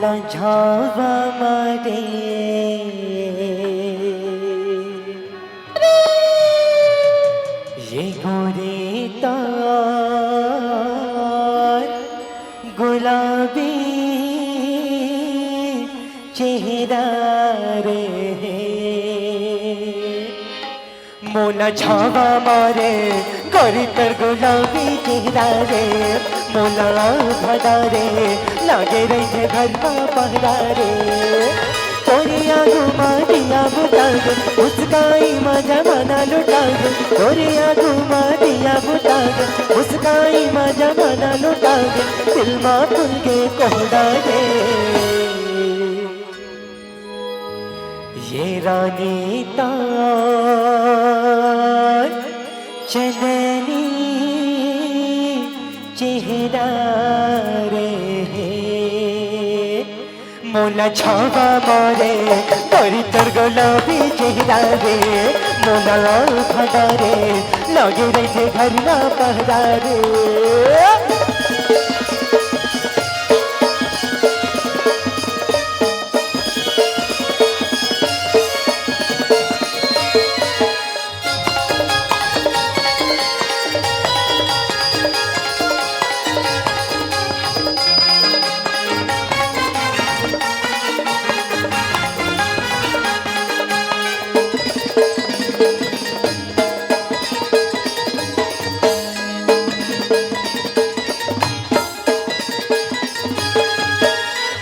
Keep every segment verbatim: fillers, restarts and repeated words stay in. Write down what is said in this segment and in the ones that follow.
झावा मारे ये गोरी तार गुलाबी चेहरा रे। मोला छावा मारे गोरी तोर गुलाबी चेहरा रे, मोला भदा रे लागे रहिथे घर मा पहरा रे। तोरे आगू मा दिया बुता गे, मुस्काई मा जमाना लुटा गे। तोरे आगू मा दिया बुता गे, मुस्काई मा जमाना लुटा गे। दिल मा फूल के कोहरा गे। ये रानी तार चंदनी चेहरा रे। मोला छावा मारे गोरी तोर गुलाबी चेहरा रे। मोला भदा रे लागे रहिथे घर मा पहरा रे।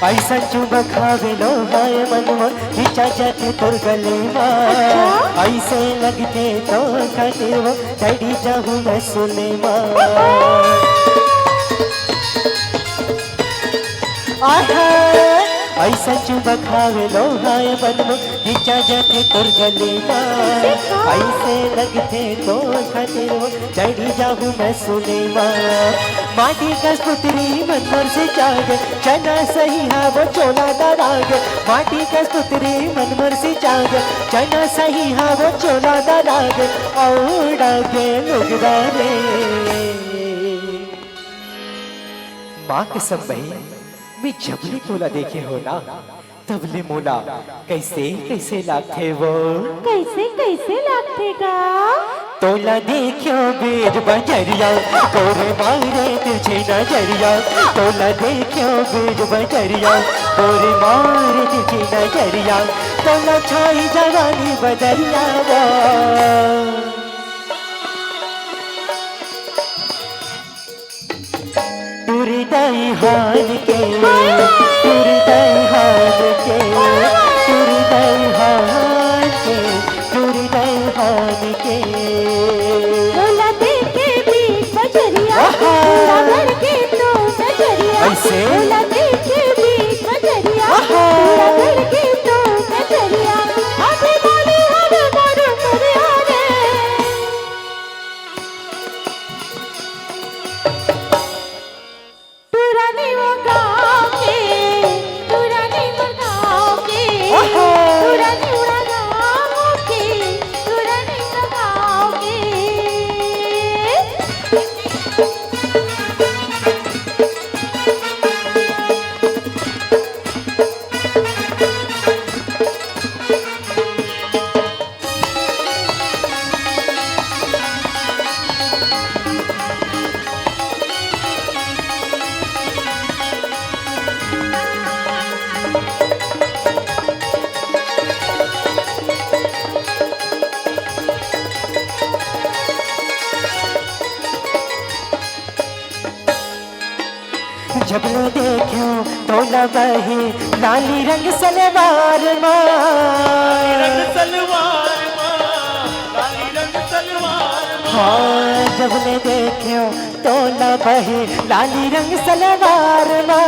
अइसन चुम्बक हावे लोहाय मन मोर, खींचा जाथे तोर गले मा। अच्छा। अइसे लगथे तो खातिर वो चढ़ी जाहूँ मैं सुले मा। आहा, अइसन चुम्बक हावे लोहाय मन मोर, खींचा जाथे तोर गले मा। अइसे लगथे तो खातिर वो चढ़ी जाहूँ मैं सुले मा। माटी कस पुतरी मन मोर से जागे, चना सही हा वो चोला दरागे। माटी कस पुतरी मन मोर से जागे, चना सही हा वो चोला दरागे। औड़ा के लुगदा रे। माँ कसम बहिन, मैं जब ले तोला देखे हो ना, तब ले मोला कइसे कइसे लागथे वो। कइसे कइसे लागथे गा? तोला देख्यो बीच बजरिया, तोरे मारे तिरछी नजरिया। तोला देख्यो बीच बजरिया, तोरे मारे तिरछी नजरिया। तोला छाई जवानी बदरिया वो। टुरदई हाल के, टुरदई हाल के, टुरदई हाल के, टुरदई हाल के। तोला देखे बीच बजरिया, आहा। पूरा घर के तो नजरिया। अइसे? तोला देखे बीच बजरिया, आहा। पूरा घर के तो नजरिया। अबे बोली हवे मोर करिया रे। टुरा नी वो गाँव के, टुरा नी मोर गाँव के, ओहो। टुरा नी उड़ा गाँव के, टुरा नी वो गाँव के। जब ले देख्यो तोला बही लाली रंग सलवार मा। लाली रंग सलवार मा, लाली रंग सलवार मा। हाँ, जब ले देख्यो तोला बही लाली रंग सलवार मा।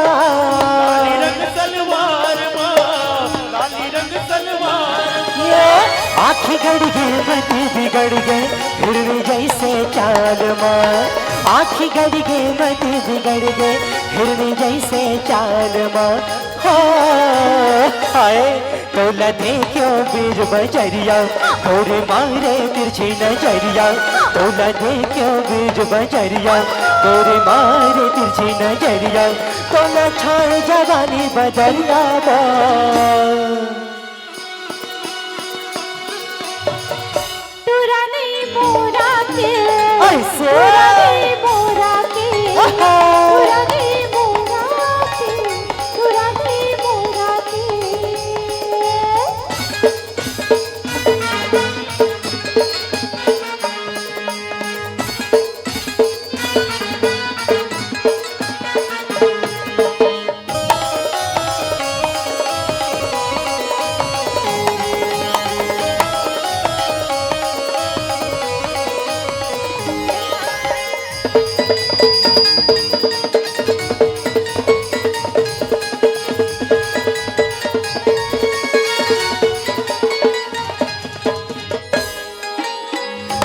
लाली रंग सलवार मा, लाली रंग सलवार मा। ये आँखी गड़ गे, मति बिगड़ गे, हिरनी जइसे चाल मा। आँखी गड़ गे, मति बिगड़ गे, हिरनी जइसे चाल मा। हो, हाय, तोला देख्यो बीच बजरिया, तोरे मारे तिरछी नजरिया। तोला देख्यो बीच बजरिया, तोरे मारे तिरछी नजरिया, तोला छाए जवानी बदरिया बा। टुरा नहीं मोरा के, ऐसे। टुरा नहीं मोरा के, आहा। टुरा नहीं मोरा के, टुरा नहीं मोरा के।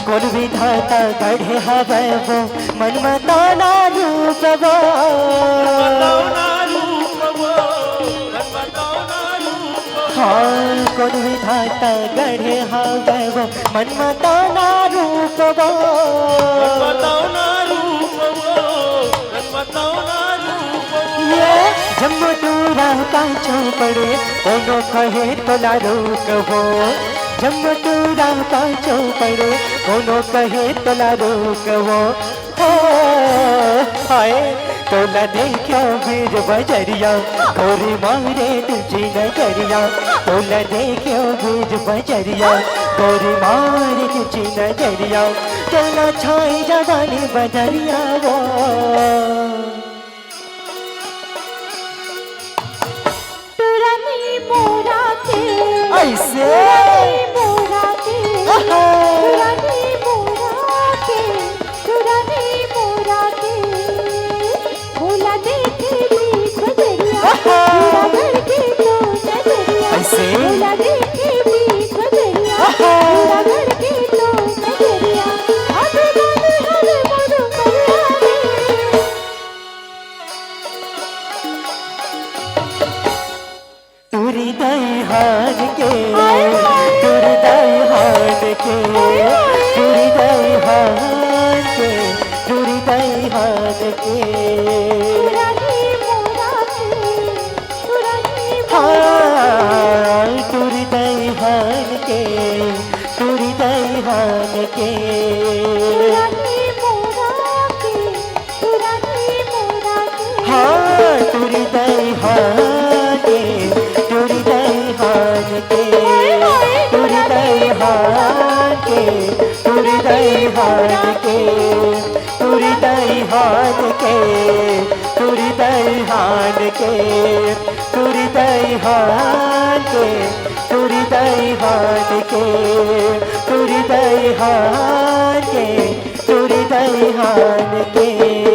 कोन विधाता गढ़े हवय वो, मन म तोला रूप वो। हाँ, कोन विधाता गढ़े हवय वो, मन म तोला रूप वो। ये जम्मो टूरा पाछू पड़े, कोनो कहे तोला रोकवो। जम्मो टूरा पाछू पड़े, कोनो कहे तोला रोकवो। हो, हाय, तोला देख्यो बीच बजरिया, गोरी मारे तुझी नजरिया। तोला देख्यो बीच बजरिया, गोरी मारे तुझी नजरिया। तोला छाई जवानी बदरिया वो। टुरा नहीं मोरा के, ऐसे। टुरा नहीं मोरा के, आहा। टुरा नहीं मोरा के, टुरा नहीं मोरा के। भोला देखे बीच बजरिया, आहा। टुरा गढ़ के तो नजरिया। ऐसे। भोला देखे बीच बजरिया, आहा। टुरा गढ़ के तो नजरिया। अब गाने हवे मोरू करिया रे। टुरी दई हान के, हाय, हाय। टुरी दई हान के, हाय, हाय। टुरी दई हान के, टुरी दई हान के। टुरा नहीं मोरा के, टुरा नहीं मोरा के। हाँ, टुरी दई हान के, टुरी दई हान के। टुरा नहीं मोरा के। टुरा नहीं मोरा के। हाँ, टुरी दई हान के, टुरी दई हान के। हाय, हाय। टुरी दई हान के, टुरी दई हान के। टुरी दई हान के, टुरी दई हान के। टुरी दई हान के, टुरी दई हान के। टुरी दई हान के, टुरी दई हान के।